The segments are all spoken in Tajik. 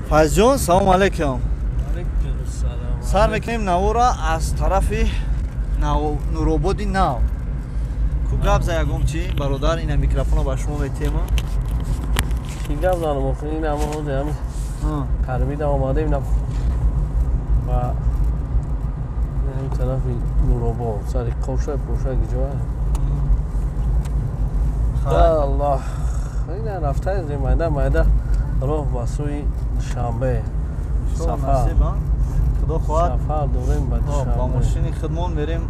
Файзҷон, салому алейкум. Сар мекунем навора аз тарафи Нурободи нав. Ку гап за ягом чи бародар, ина микрофонро ба шумо метема. Чи гап занам охир, ин ҳама ҳозир ҳами қарибида омадем ва ин тарафи Нуробод, сари Коша Поша гиҷо. Аллоҳ, ина рафтаем майда майда роҳ ба сӯи Душанбе. Сафар. Худо хоҳад сафар дорем ба Душанбе. Ба мошини худмон мерем.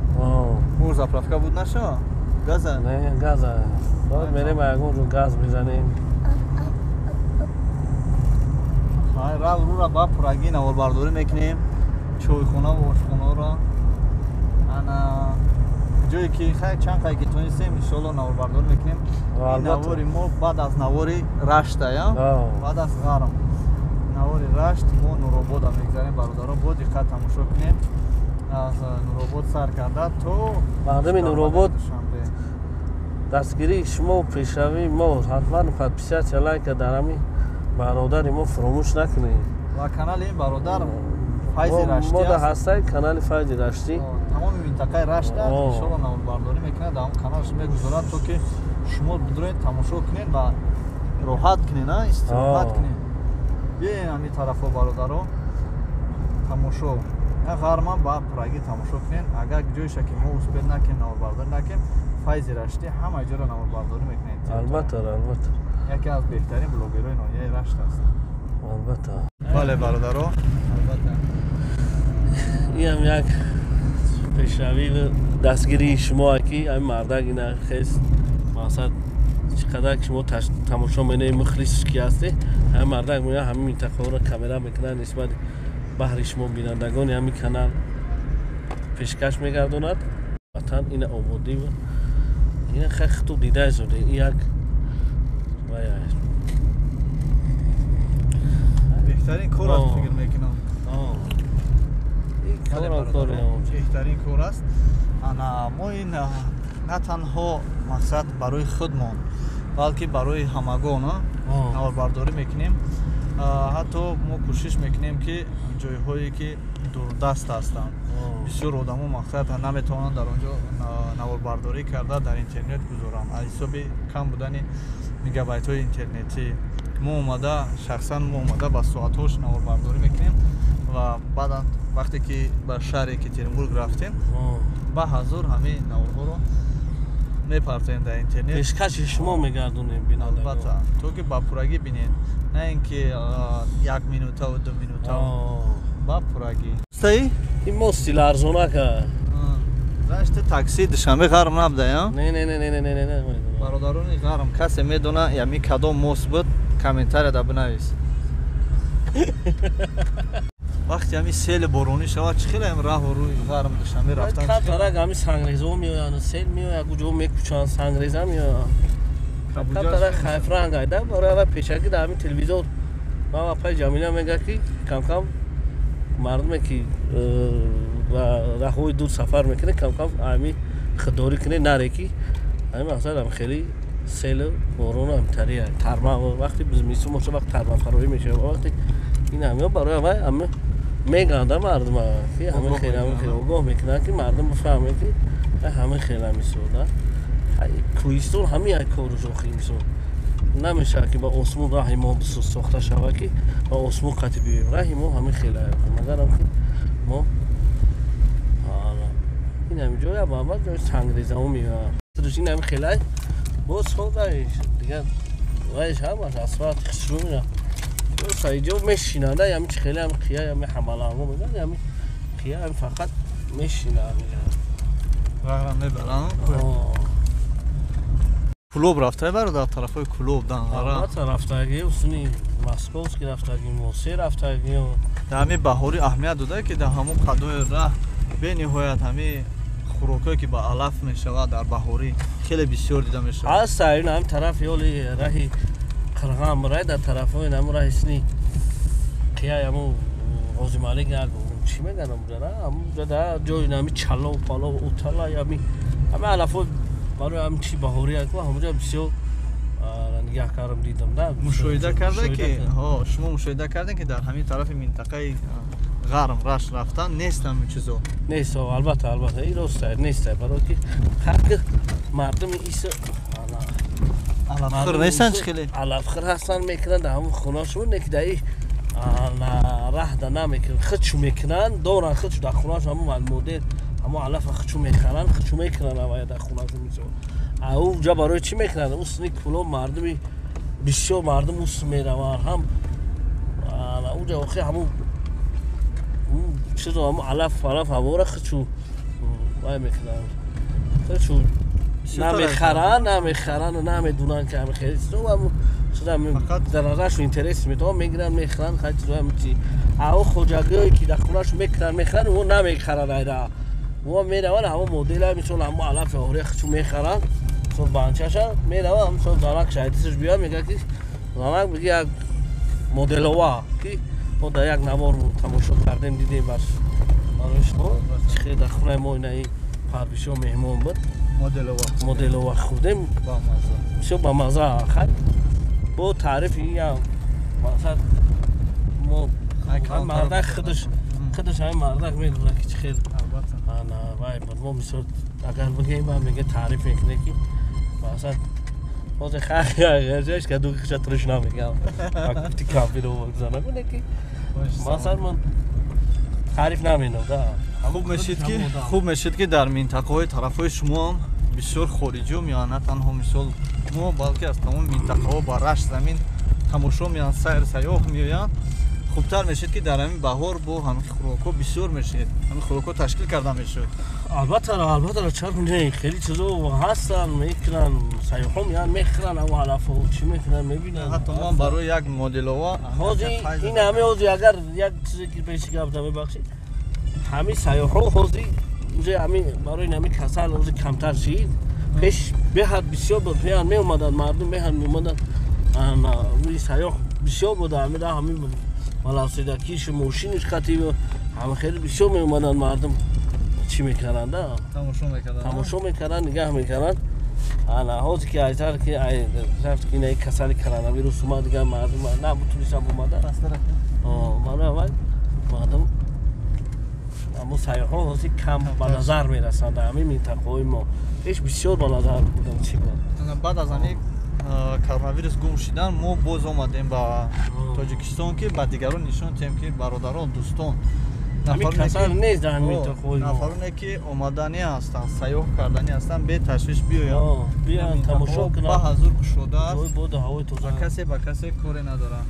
Мур заправка буд наша? Газа? Не, газа. Бояд мерем ягон ҷо газ мезанем. Хай, рав рура ба пурагӣ наворбардорӣ мекунем. Чойхона ва ошхонаро. Ана ҷое ки хай чанд қай ки тонистем, иншоалло наворбардорӣ мекунем. Ин навори мо баъд аз навори Рашта, я? Баъд аз Ғарм. Навори Рашт мо Нуробода мегзарем, бародаро, бо диққат тамошо кунем. Аз Нуробод сар карда то мардуми Нуробод дастгирии шумо пешравии мо ҳатман подписаться, лайка дар ҳамин бародари мо фуромӯш накунед. Ва канали ин бародар Файзи Раштӣ мо дар ҳастаи канали Файзи Раштӣ тамоми минтақаи Рашта иншоалло наворбардорӣ мекунад, дар ҳамон каналаш мегузорад, то ки шумо бидуред тамошо кунед ва роҳат кунед, истироҳат кунед. Биёен ҳамин тарафҳо бародаро, тамошо ғарман ба пурагӣ тамошо кунед. Агар ҷоеша ки мо успед накунем, наворбардорӣ накунем, Файзи Раштӣ ҳама ҷоро наворбардорӣ мекунед. Албатта, албатта, яке аз беҳтарин блогерҳои ноҳияи Рашт аст. Албатта, бале бародаро, албатта инам як пешравӣ дастгирии шумо ки ҳамин мардак ина хес мақсад чӣ қадар шумо тамошо менаед, мухлис ки ҳастед, ҳамин мардак меояд ҳамин минтақаҳоро камера мекунад, нисбат баҳри шумо бинандагони ҳамин канал пешкаш мегардонад. Ватан ина ободӣ ина хай хутуб дида зоде як беҳтарин кор аст, фикр мекунам. Беҳтарин кор аст. Ана мо ин на танҳо мақсад барои худмон, балки барои ҳамагон наворбардорӣ мекунем. Ҳатто мо кӯшиш мекунем ки ҷойҳое ки дурдаст ҳастанд, бисёр одамо мақсад наметавонанд дар он ҷо наворбардорӣ карда дар интернет гузоранд аз ҳисоби кам будани мегабайтҳои интернетӣ. Мо омада шахсан мо омада ба соатҳош наворбардорӣ мекунем ва баъдан вақте ки ба шаҳри Екатеринбург рафтем, ба ҳазор ҳамин наворҳоро мепартоем дар интернет, пешкаши шумо мегардонем бинандагон. Албатта, то ки ба пурагӣ бинед, на ин ки як минутаву ду минутаву, ба пурагӣ. Ин мости ларзонака зашти такси Душанбе Ғарм набуда, я? Не, не, не, не, не, не. Бародарони Ғарм, касе медона ями кадом мост буд, комментарияда бинавис. Вақте ҳами сели боронӣ шавад, чӣ хеле раҳу рӯи Ғарм Душанбе рафтан? Камтарак ҳами сангрезо меоянд, сел меояд, куҷо мекӯчанд, сангреза меоянд. Камтарак хайфранг айда барои ава пешакӣ дар ҳамин телевизор ман апаи Ҷамила мегӯяд ки камкам мардуме ки ба раҳҳои дур сафар мекунед, камкам ҳами худдорӣ кунед, наре ки ҳамин мақсад ҳам хеле селу борон ҳамтари тарма вақти зимистон боша, вақт тармафароӣ мешавад, вақте ин ҳамиҳо барои авай ҳама меганда мардума ки ҳама хел ҳама хел огоҳ мекунанд ки мардум бифаҳмед ки ҳама хел ҳамисода кӯҳистон ҳами як кору охи мисол намешавад ки ба осмон раҳи мо сохта шавад ки ба осмон қатъи биёем, раҳи мо ҳама хел магарам ки мо ин ҳами ҷоя баъд ҷои сангрезао меояд, ин ҳами хелай боз ходай дигар вайш ҳамаш асфалт хушрӯ мера саиҷо мешинанда, ҳами чи хеле ҳами қия ҳами ҳамаланго мегӯянд, ҳами қия ҳами фақат мешина раҳра мебаранд. Кулоб рафтай бародар, тарафҳои Кулоб Данғара? Албатта рафтагӣ, усуни Московский рафтагӣ, Мосе рафтагӣ. Дар ҳамин баҳорӣ аҳамият дода ки дар ҳамон қадои раҳ бениҳоят ҳамин хӯрокҳое ки ба алаф мешавад дар баҳорӣ хеле бисёр дида мешавад. Ҳаст ин ҳам тарафи ҳоли раҳи Қирғам рай дар тарафҳои ҳамун раҳи сини қияи ҳамун Ғозималик як чӣ мегӯянд ҳамунҷа, ҳамунҷа дар ҷои ҳами чалов палов утала ҳами ҳами алафҳои барои ҳамин чи баҳорӣ ҳамунҷа бисёр нигаҳ кардам, дидам да. Мушоҳида карда ки шумо мушоҳида кардем ки дар ҳамин тарафи минтақаи ғарм Рашт рафтан нест ҳамин чизо. Нест, албатта, албатта, ин рост нест, барои ки ҳар мардуми ис алафхӯр нестанд, чӣ хеле алафхӯр ҳастанд, мекунанд дар ҳамон хонашон, не ки дар раҳда намекунанд, худшу мекунанд, доранд худшу дар хонашон, ҳамон модел ҳамон алафа худшу мехаранд, худшу мекунанд авая дар хонашон. Мисол ӯ ҷа барои чӣ мекунанд? Усни куло мардуми бисёр мардум ус мераванд, ҳам уҷа охи ҳамун чизо, ҳамун алаф алаф ҳавора худшу вай мекунанд, худшу намехаранд, намехаранд, намедунанд ки ҳами хеле чизо дар назарашон интерес метавон мегиранд, мехӯранд, хай чизо ҳами чи. Ао хоҷагиҳое ки дар хонашон мекунанд, мехӯранд, о намехаранд, айра о мераванд ҳамон модела, мисол ҳамон алафи ҳория худшу мехаранд, мисол банчаша мераванд, мисол занак шаҳидисаш биёяд, мегӯяд ки занак биги як моделова ки мо дар як навор тамошо кардем, дидем барои шумо чӣ хеле дар хонаи мо инаи парвишо меҳмон буд, моделова хӯрдем, бисёр бамаза. Хай бо таърифи ин мақсад мо мардак худаш худаш ҳамин мардак медонад ки чӣ хел вай буд. Мо мисол агар бигӯем, мега таъриф мекунем ки мақсад ҳозир хайш каду хиша туриш намегам, гуфти кампиро занагуне ки мақсад ман таъриф наменам да. Хуб мешид ки дар минтақаҳои тарафҳои шумоам бисёр хориҷиҳо меоянд, на танҳо мисол мо, балки аз тамоми минтақаҳо ба Рашт замин тамошо меоянд, сайр сайёҳ меоянд. Хубтар мешид ки дар ҳамин баҳор бо ҳамин хӯрокҳо бисёр мешид, ҳамин хӯрокҳо ташкил карда мешуд. Албатта, албатта, чаро не, хеле чизо ҳастанд, мекунанд, сайёҳҳо меоянд, мехӯранд ҳамо алафҳо, чӣ мекунанд, мебинанд. Ҳатто ман барои як моделова ҳозир ин ҳами ҳозир агар як чизе ки пеши гап да, мебахшед, ҳамин сайёҳҳо ҳозир уже ҳамин барои ҳамин касал ҳозир камтар шид. Пеш беҳад бисёр буд, меянд, меомаданд мардум, меҳанд, меомаданд, сайёҳ бисёр буда, ҳамин ҳамин велосипедакиш, мошиниш қати ҳама хеле бисёр меомаданд мардум, чӣ мекарданд? Тамошо мекарданд. Тамошо мекарданд, нигаҳ мекарданд. Ана ҳозир ки айтар ки рафт ки инаи касали коронавирус омад, дигар мардум набутунистанд омада. Барои аввал мардум аммо сайёҳон ҳозир кам ба назар мерасанд дар ҳамин минтақаҳои мо. Пеш бисёр ба назар буданд, чӣ буд. Баъд аз ҳамин коронавирус гум шидан мо боз омадем ба Тоҷикистон, ки ба дигарон нишон диҳем, ки бародарон, дӯстон, нафароне ки омаданӣ ҳастанд, сайёҳ карданӣ ҳастанд, беташвиш биёянд, тамошо ба ҳазур кушода аст, касе ба касе коре надорад.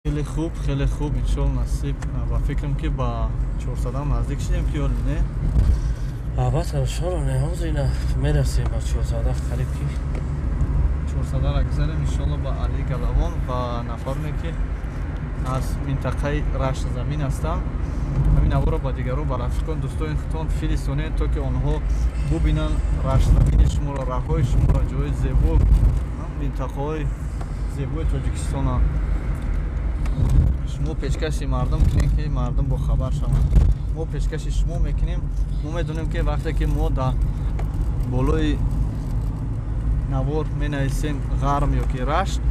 Хеле хуб, хеле хуб, иншоалло насиб. Ба фикрам ки ба 400-ам наздик шидем ки ёли не? Албатта, чаро не, ҳозир ина мерасем ба 400 қариб ки. 400-ра гузарем иншоалло ба Али Галавон. Ва нафароне ки аз минтақаи Рашт замин ҳастанд, ҳамин наворо ба дигарон, ба рафиқон, дӯстони худтон фиристонед, то ки онҳо бубинанд Раштзамини шуморо, раҳҳои шуморо, ҷои зебо, минтақаҳои зебои Тоҷикистона шумо пешкаши мардум кунем, ки мардум бохабар шаванд. Мо пешкаши шумо мекунем. Мо медонем, ки вақте ки мо дар болои навор менависем Ғарм ё ки Рашт,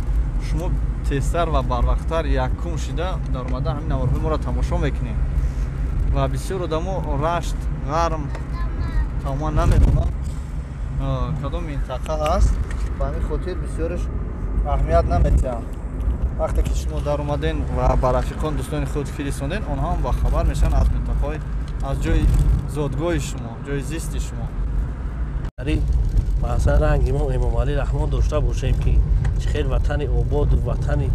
шумо тезтар ва барвақттар якум шида даромада ҳамин наворҳои моро тамошо мекунем. Ва бисёр одамо Рашт, Ғарм тамоман намедонанд кадом минтақа ҳаст, ба ҳамин хотир бисёрш аҳамият наметиҳанд. Вақте ки шумо даромаден ва ба рафиқон, дӯстони худ фиристонден, онҳо ҳам бохабар мешаванд аз минтақаҳои, аз ҷои зодгоҳи шумо, ҷои зисти шумо. Масалан, ранги мо Эмомалӣ Раҳмон дошта бошем, ки чӣ хел ватани ободу ватани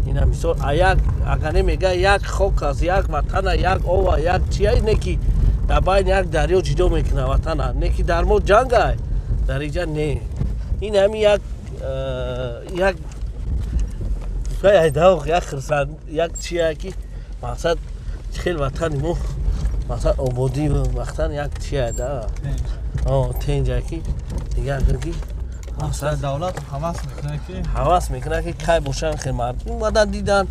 ина, мисол, як агар мега як хок аст, як ватана, як ова, як чия, не ки дар байни як дарё ҷидо мекунад ватана, не ки дар мо ҷангай, дар инҷа не, ин ҳами як як як хирсанд, як чия ки мақсад чӣ хел ватани мо, мақсад ободӣ, вақтан як чия да тенҷа ки дигар ки давлат ҳавас мекунад ки ҳавас мекунад ки кай бошанд хел мардум омадан, дидан,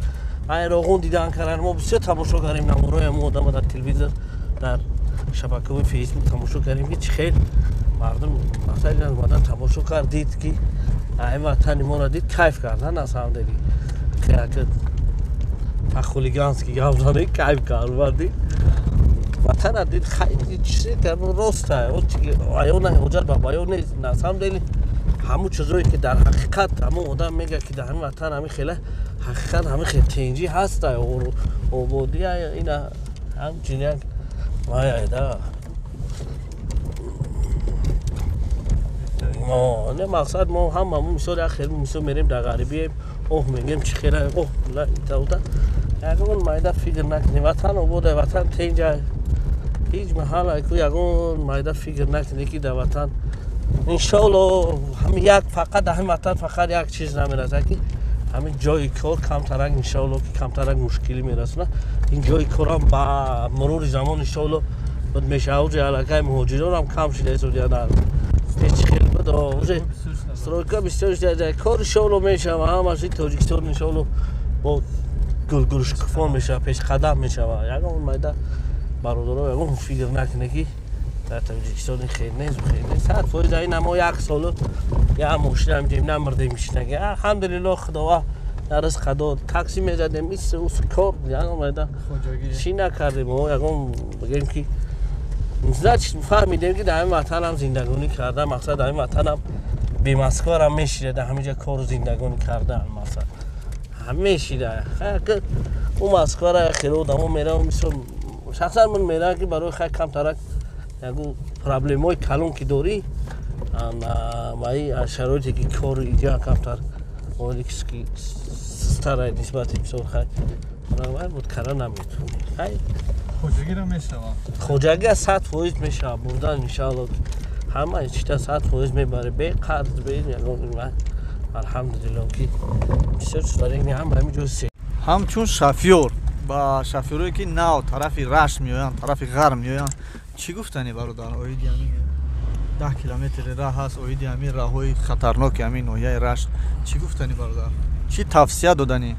айроғун дидан кардан. Мо бисёр тамошо кардем наморои мо одама дар телевизор, дар шабакаҳои Фейсбук тамошо кардем, ки чӣ хел мардум мақсад омадан, тамошо кард, дид ки Ай ватани моро дид кайф кард, на самом деле. По-хулигански гап зани кайф кард, дид. Ватана дид хайди чизе рост аст. Аёна ҳоҷат ба баён нест. На самом деле ҳамун чизое ки дар ҳақиқат ҳамун одам мегӯяд ки дар ҳамин ватан ҳамин хела ҳақиқат ҳамин хел тинҷӣ ҳаст, ободӣ ина ҳамчун як вай да. Не мақсад мо ҳамамун мисол як хел мисол мерем дар ғарибием, оҳ мегӯем чӣ хела, оҳ итаута. Ягон майда фикр накунем, ватан обода, ватан тинҷа. Ҳеҷ маҳал ягон майда фикр накунем ки дар ватан иншоалло ҳамин як фақат дар ҳамин ватан фақат як чиз намерасад ки ҳамин ҷои кор камтарак иншоалло ки камтарак мушкилӣ мерасонад. Ин ҷои корам ба мурури замон иншоалло буд мешавад. Уже аллакай муҳоҷиронам кам шуда дар пеш хел буд, уже стройка бисёр шуда, кор иншоалло мешавад. Ҳамаш Тоҷикистон иншоалло бо гулгулшукуфон мешавад, пешқадам мешавад. Ягон майда бародаро ягон фикр накунед ки дар Тоҷикистон хел нест, хел нест. 100% ин мо як солу як мошина мидем, намурдем мишинаги. Алҳамдулилло Худова дар ризқ дод. Такси мезадем, ис ус кор ягон майда чӣ накардем. Мо ягон бигем ки значит фаҳмидем ки дар ҳамин ватанам зиндагонӣ карда, мақсад дар ҳамин ватанам бе Москварам мешида, дар ҳамин ҷа кору зиндагонӣ кардан мақсад мешида. Ӯ Москвара хеле одамо меравам, мисол шахсан ман меравам ки барои хай камтарак ягон проблемаҳои калон ки дорӣ, маи аз шароите ки кору иҷа камтар ки сустара нисбати мисол хай буд кара наметавонӣ. Хай хоҷагиро мешавад. Хоҷагӣ 100% мешавад бурдан иншоалло. Ҳама чита 100% мебаре, бе қарз, бе ягон. Алҳамдулилло ки бисёр чизҳое ҳам ҳамин ҷо се. Ҳамчун шофёр ба шофёрое ки нав тарафи Рашт меоянд, тарафи ғарб меоянд, чӣ гуфтанӣ бародар оиди ҳамин 10 километри раҳ ҳаст, оиди ҳамин раҳҳои хатарноки ҳамин ноҳияи Рашт чӣ гуфтанӣ бародар? Чӣ тавсия доданӣ?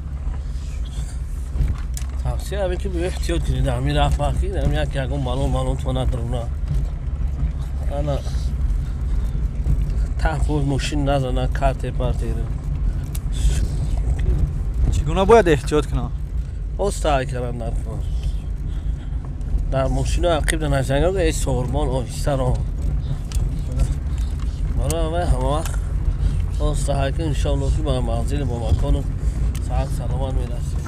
Тавсия ҳамин ки эҳтиёт кунед дар ҳамин раҳ, ки ҳамин як ягон балон балон то надаруна. Ана таҳфуз мошин назана, карте парте. Чӣ гуна бояд эҳтиёт кунам? Оста кардам дар кор. Дар мошино ақиб нанашанга, эй сорбон оҳиста ро. Барои вай ҳама вақт оста ҳайка иншоалло ки ба манзили бо макону саҳат саломат мерасем.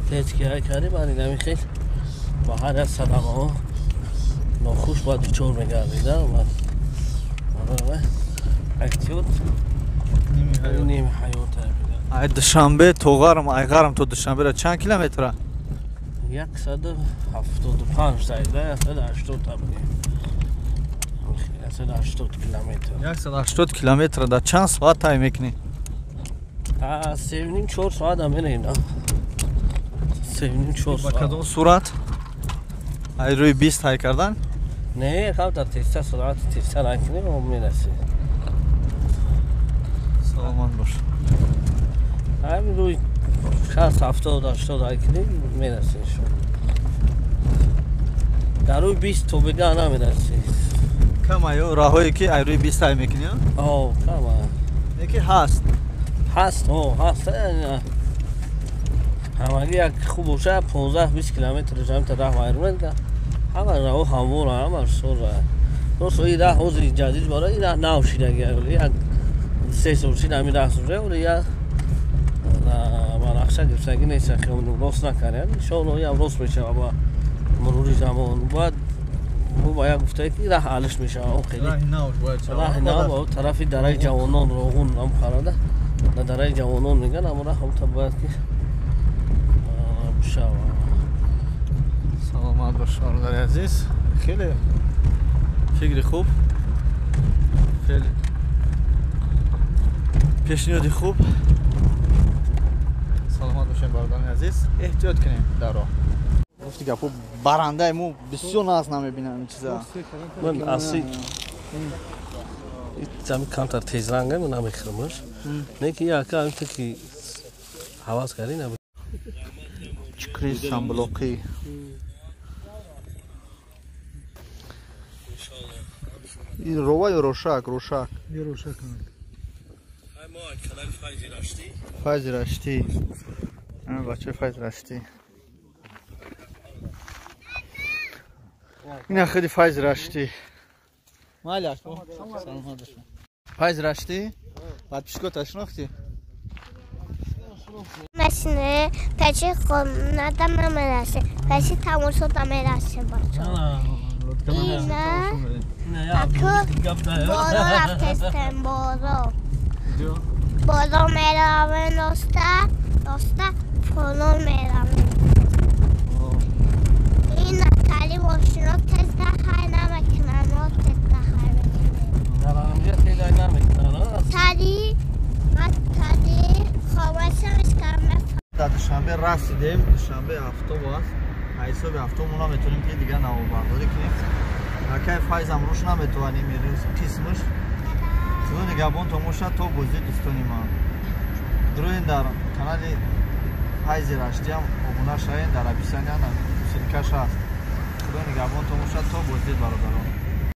Тез ки ҳай кардем, баъд инами хел ба ҳар як садамаҳо нохуш бояд дучор мегардида. Барои вай эҳтиёт ними ҳаёт. Ай Душанбе то Ғарм, ай Ғарм то Душанберо чанд километра? 175 сайда, 180 табиги. 180 километр. 180 километр дар чанд соат тай мекунӣ? Та 3,5-4 соат ҳам мерем. 3,5-4 соат. Ба кадом сурат? Ай рӯи 20 тай кардан? Не, камтар тезтар суръати тезтар накунем, мо мерасем. Саломат бош. Ҳамин рӯи 60-70-80 ай кунем мерасем. Дар рӯи 20 то бега намерасем. Кам аю раҳое ки ай рӯи 20 тай мекунӣ? О, кам. Яке ҳаст. Ҳаст, о, ҳаст. Ҳамагӣ як хуб боша 15-20 километр ҷамта раҳ вайрон мекунад. Ҳама раҳо ҳамвора, ҳама сора. Рост ин раҳ ҳозир ҷадид бора, ин раҳ нав шидаги. Як 3 сол шид ҳамин раҳ сора, вале як ба нақша гирифтагӣ нест, рост накардем. Иншоалло ин ҳам рост мешавад ба мурури замон. Бояд мо ба як гуфтае ки раҳ алиш мешавад. Он хеле раҳи нав ба тарафи дараи ҷавонон Роғун ҳам қарада. Дар дараи ҷавонон мегӯянд, ҳамон раҳ ҳамта бояд ки бишавад. Саломат бош бародари азиз. Хеле фикри хуб, хеле пешниҳоди хуб. Саломат бошем бародари азиз. Эҳтиёт кунем дар роҳ. Гуфти гапо барандаи мо бисёр нағз намебинам ин чиза. Ман асли ами камтар тезранга ман намехӯрамаш. Не ки яка ами ки ҳавас кардӣ на. Чукри самблоқӣ. Ин рова ё рошак? Рошак. Рошак. Файзи Раштӣ. Бачаи Файзи Раштӣ. Ина худи Файзи Раштӣ. Майли ако. Саломат бошед. Файзи Раштӣ? Подписчикота шинохтӣ? Машина пеши хонада намерасем, пеши тамошода мерасем бачо. Ина аку боло рафтестем, боло. Боло меравем роста, роста поён меравем. Ина тали мошино тезда ҳай намекунанд, мо тезда ҳай мекунем. Тали ма тали Дар Душанбе расидем. Душанбе ҳафтоб аст. Ҳисоби ҳафтобмо наметавонем ки дигар навобардорӣ кунем. Акай Файзам руш наметавонем ирӯз қисмаш. Худо нигаҳбонтон бошад то бозии дӯстони ман. Дуроен дар канали Файзи Раштиам обуна шавед, дар описания ссылкаш ҳаст. Худо нигаҳбонтон бошад то боздид бародарон.